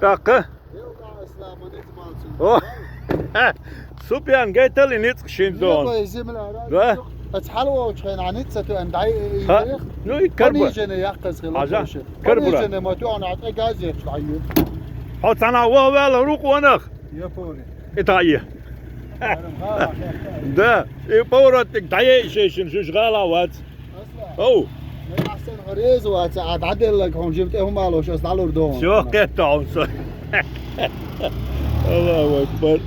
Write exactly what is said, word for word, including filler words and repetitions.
ТӀаккха? О, Супьян, гайтал и ницкъ шин дон. Да? Ац хьалволчхьен а ницкъ ца тоьан дӀай Ха? Ну, и карбу. Пониженный яккхаз хила Хьажа? Карбура. Пониженный ма тоьан а тӀе газ еш дӀайю. Хьо цана ваьлла рукъ ванах? Япони. И та е. Да, и поворот тик дӀае шешин жуж гала вац. Оу. Асан реза вац, а дӀаделлаг хьон жим тӀе хӀумалош ас дӀалур дон. Всё, кхетта хьон со. Аллаху акбар.